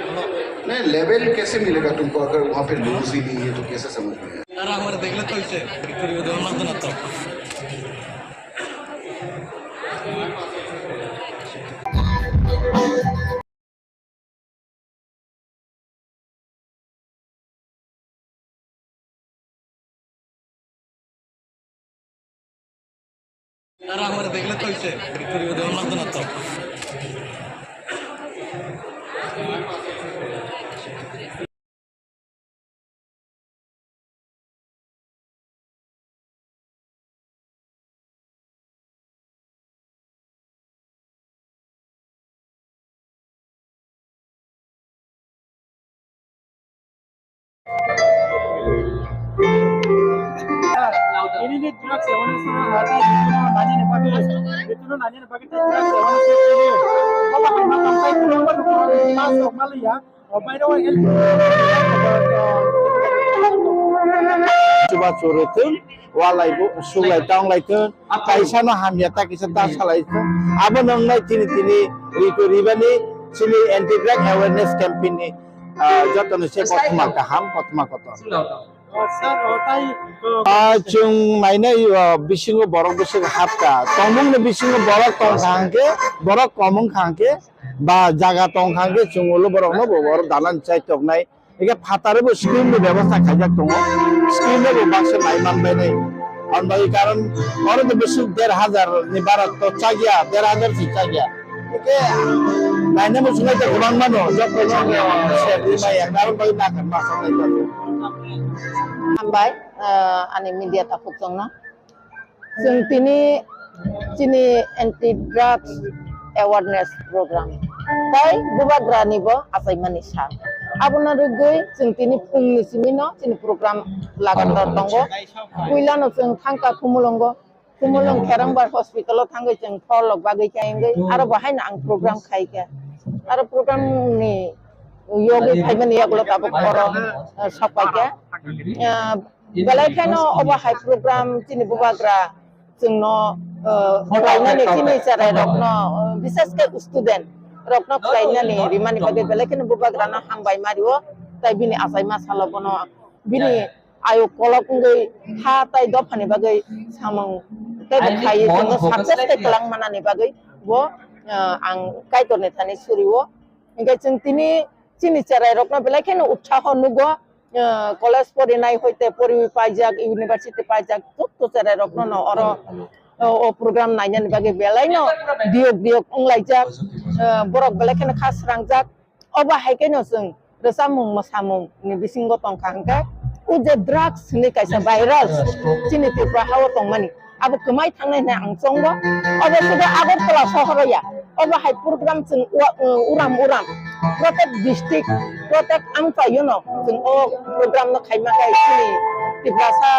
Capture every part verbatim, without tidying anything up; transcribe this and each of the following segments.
नहीं, लेवल कैसे मिलेगा तुमको अगर वहाँ पे लूज ही नहीं है तो कैसे समझ में आएगा? তারা আমার দেখলে তো হইছে, ভিক্টরি ওদের অন্যজন তো। তারা আমার দেখলে তো হইছে, ভিক্টরি ওদের অন্যজন তো। Ini ni drugs awareness na hati itu nanya ni bagi, itu nanya ni bagi drugs awareness ni. Kalau kita makan saya pulang baru pulang masuk malu ya. Chuba churwi thung, walai bo, suklai tonglai thung, kaisa no hamya ta kisa ta salai thung. Abo nongnai tini tini ritu ribani chini anti drug awareness campaign ni, ah, joto ni se kothoma kaham, kothoma kotor. Ah, chwng nainai, ah, bisingo borok bwswk hapka. Tongmung ni bisingo borok tongkha hwnkhe, borok komung kha hwnkhe, ba jaga tongkha hwnkhe chwng ulo borokno bo borok dalan chai toknai. Eke phataro bo scheme ni bebosta khaijak tongo. Scheme no bo baksa nai man bainai. Hwnbai karon oro to bisi der hajar ni bara to chakya, der hajar si chakya. Eke naina mo sungai to kwbang mano, joto no se ri mai ya, karon bai na kan ma sa nai to. Hambai, ah, ani media takhuk chongno. Chwng tini chini anti drugs awareness program tai bubagrani bo achaimani sal. Abono rwgwi chwng tini phungni simi no chini program lagatar tongo. Puila no chwng thangka Khumulwngo, Khumulwng Kherangbar hospital o thangwi chwng thorlok bagwi khe wngwi aro bo haino ang program khai khe. Aro program ni yogwi phaimani yagulo tabuk oro, eh, sok pai khe. Eh, Belai kheno obo hai program chini bubagra chwngno, eh, khlainani chini cherai rokno, eh, bishes khe student rokno khlainani rimani bagwi belai kheno bubagrano hambai ma rio, tai bini achaima salo bono bini ayuk kolok wngwi ha tai dophani bagwi samung tei bo khaiwi chwngno success khe kwlang manani bagwi bo, eh, ang Kaitorni thani surio. Hinkhe chwng tini chini cherai rokno belai kheno utsaho nugo, eh, college porinai hoite poriwi paijak, university paijak, jotto cherai rokno no oro, eh, o program nainani bagwi belai no diyok diyok wnglaijak, eh, borok belai kheno kha srangjak. Obo hai kheno chwng rwchapmung mwsamung ni bisingo tongkha hwnkhe o je drugs hinwi kaisa virus chini Tripura hao tongmani, abo kwmai thangnai hinwi ang chongo. Obo sudu Agartala sohoro ya, obo hai program chwng ua-, uram uram, protek district, protek amchaio no chwng o program no khaima khai chini Tiprasa,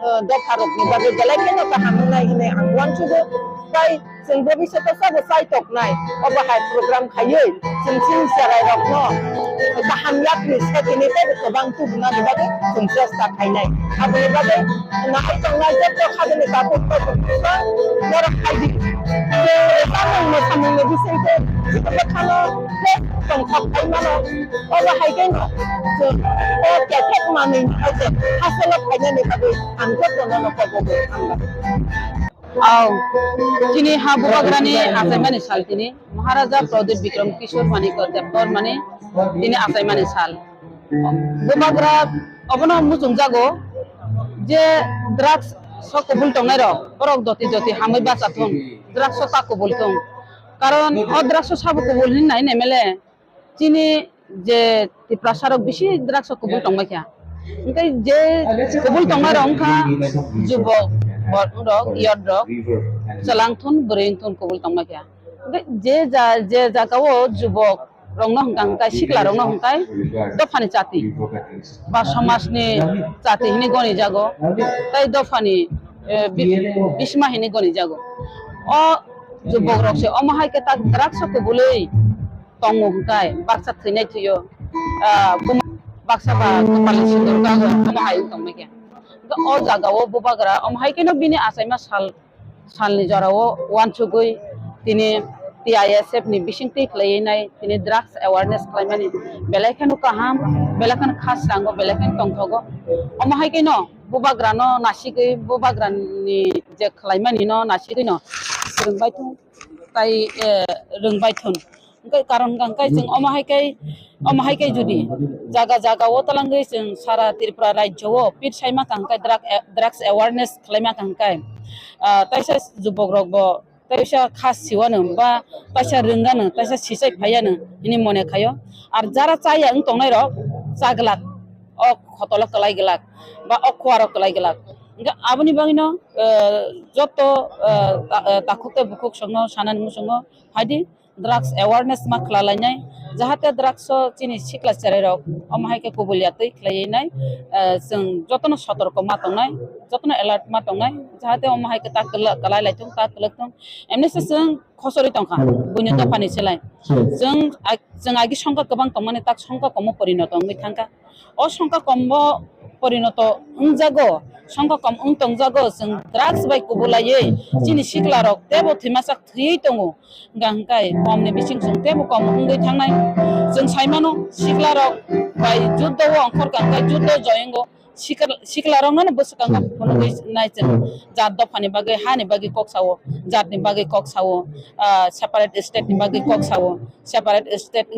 eh, dopha rokni bagwi belai kheno kaham wngnai hinwi ang uansugo. Tai chwng bobisyoto sabo chai toknai, obo hai program khaiwi chwng chini cherai rokno kaham yakni setini teibo kwbang tubunani bagwi chwng chesta khainai. Aboni bagwi nahai tongnai jotto khajani tabuk tabuk borok khaidi. Chwng samung mwsamungni bisingtwi chwng bwkhano tei tongthok khai mano. Obo hai khe chwng o kethek manwi hai khe hasteo khainani bagwi ang jottono no kobogo hambai. Aw, chini ha bubagrani achaimani sal tini Maharaja Pradip Bikram Kishore Manikya Debbarmani tini achaimani sal. Bubagra obono muchungjago je drugs o kubul tongnai rok, borok doti doti hamwi bacha thung, drugs o ta kubul thung. Karon o drugs o sabo kubul hinwi nai M L A. Chini je Tiprasa rok bisi drugs o kubul tongbai kha. Hingke je kubul tongnai rok wngkha jubok, bo-, rok, youth rok, chwlang thun, bwrwi thun kubul tongbai kha. Hingke je ja-, je jaga o jubok rok no hwnkha, hwnkha sikla rok no hwnkha dophani chati ba somaj ni chati hinwi goni jago, tei dophani, eh, bi-, bisma hinwi goni jago. O jubok rok se omo hai khe tak drugs o kubulwi tongo hwnkhe baksa thwinai thwio, ah, buma baksa ba kwpal ni sindor kago omo hai wng tongmai khe. Hwnkhe o jaga o bubagra omo hai kheno bini achaima sal, salni jora o uansugwi tini T I S F ni bising twi khlaiwi nai tini drugs awareness khlaimani belai kheno kaham, belai kheno kha srango, belai kheno tongthogo. Omo hai khe no bubagra no nasigwi, bubagra ni je khlaimani no nasigwi no swrwngbai thung, tai, eh, rwngbai thung. Hwnkhe karon hwnkhe chwng omo hai khe, omo hai khe jodi jaga jaga o talangwi chwng sara Tripura rajyo o pit saima kha hwnkhe drug, drugs awareness khlaima kha hwnkhe, ah, taisa jubok rok bo taisa kha siwano ba taisa rwngano, taisa sichai phaiano hini mone khayo. Ar jara chaya wng tongnai rok chaglak, o khotolo kwlai glak ba o khuaro kwlai glak. Hwnkhe aboni bagwino, eh, joto, eh, ta-, eh, takhuk tei bukhuk songno sanani muchungo phaidi drugs awareness ma khlalainai, jahate drugs o chini sikla cherai rok omo hai khe kubul ya twi khlaiwi nai, eh, chwng jotono sotorko ma tongnai, jotono alert ma tongnai, jahate omo hai khe ta kwla-, kwlai lai thung, ta kwlwk thung, emni se chwng khosori tongkha buini dophani selai. Chwng ag-, chwng agi songkha kwbang tongmani tak songkha komo porinoto wngwi thangkha. O songkha kombo porinoto wngjago, songkha kom wng tongjago, chwng drugs bai kubulaiwi chini siklarok teibo thwimasak thwiwi tongo. Hwnkha hwnkhe komni bising chwng teibo kom wngwi thangnai. Chwng saimano siklarok bai juddo o ongkhorkha hwnkhe juddo joyongo sikla-, siklarokno bwswk ang phunugwi nai chwng. Jat dophani bagwi, hani bagwi kok sao, jatni bagwi kok sao, ah, separate state ni bagwi kok sao, separate state wngya